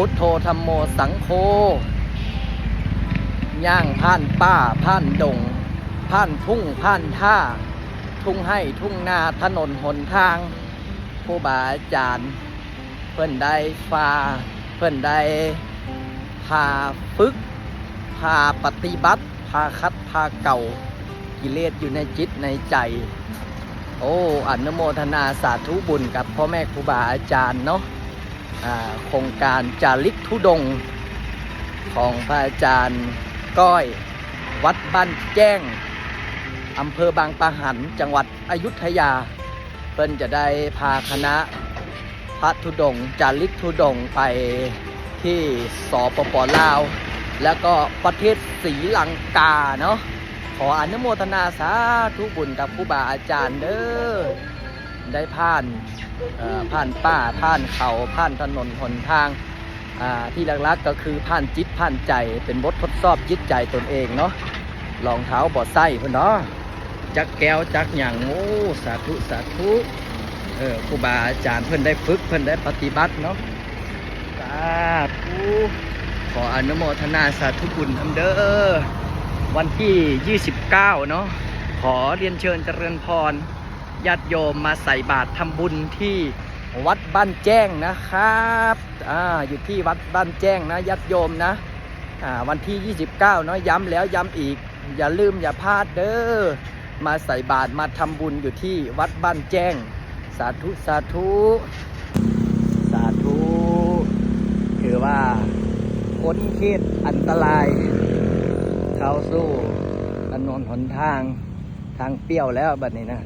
ພຸດໂທ ທຳໂມ ສັງໂຄ ຍ່າງຜ່ານປ່າ ຜ່ານດົງ ຜ່ານທົ່ງ ຜ່ານທ່າ ທົ່ງໄຮ່ ທົ່ງນາ ຖະໜົນຫົນທາງ ຄູບາອາຈານ ເພິ່ນໄດ້ພາ ເພິ່ນໄດ້ພາຝຶກ ພາປະຕິບັດ ພາຂັດ ພາເກົາກິເລດຢູ່ໃນຈິດໃນໃຈ. ໂອ້ ອະນຸໂມທະນາສາທຸບຸນກັບພໍ່ແມ່ຄູບາອາຈານເນາະ. ອາ ໂຄງການຈາລິກທຸດົງຂອງພະອາຈານກ້ອຍ ວັດບ້ານແຈ້ງ ອຳເພີບາງປະຫັນ ຈັງຫວັດອະຍຸດທະຍາ. ເພິ່ນຈະໄດ້ພາຄະນະພະທຸດົງ ຈາລິກທຸດົງໄປທີ່ ສປປ ລາວ ແລ້ວກໍປະເທດສີລັງກາເນາະ. ຂໍອະນຸໂມທະນາສາທຸບຸນກັບຄູບາອາຈານເດີ້ ໄດ້ຜ່ານ ເອີ ຜ່ານປ່າ ຜ່ານເຂົາ ຜ່ານຖະໜົນຫົນທາງ ອ່າ ທີ່ຫຼັກໆກໍຄືຜ່ານຈິດຜ່ານໃຈ ເປັນບົດທົດສອບຈິດໃຈຕົນເອງເນາະ. ລອງເທົ້າບໍ່ໃສ່ພຸ້ນເນາະ ຈັກແກ້ວຈັກຫຍັງ. ໂອ້ ສາທຸ ສາທຸ. ເອີ ຄູບາອາຈານເພິ່ນໄດ້ຝຶກ ເພິ່ນໄດ້ປະຕິບັດເນາະ. ສາທຸ ຂໍອະນຸໂມທະນາສາທຸບຸນນຳເດີ້. ວັນທີຊາວເກົ້າເນາະ ຂໍລຽນເຊີນຈະເລີນພອນ ຍາດໂຍມມາໃສ່ບາດທຳບຸນທີ່ວັດບ້ານແຈ້ງນະຄັບ. ອາ ຢູ່ທີ່ວັດບ້ານແຈ້ງນະ ຍາດໂຍມນະ. ອາ ວັນທີຊາວເກົ້າເນາະ ຢ້ຳແລ້ວຢ້ຳອີກ ຢ່າລືມຢ່າພາດເດີ້ ມາໃສ່ບາດ ມາທຳບຸນຢູ່ທີ່ວັດບ້ານແຈ້ງ. ສາທຸ ສາທຸ ສາທຸ. ຖືວ່າພົ້ນເຂດອັນຕະລາຍ ເຂົ້າສູ່ຖະໜົນຫົນທາງ ທາງປ່ຽວແລ້ວບັດນີ້ນະ.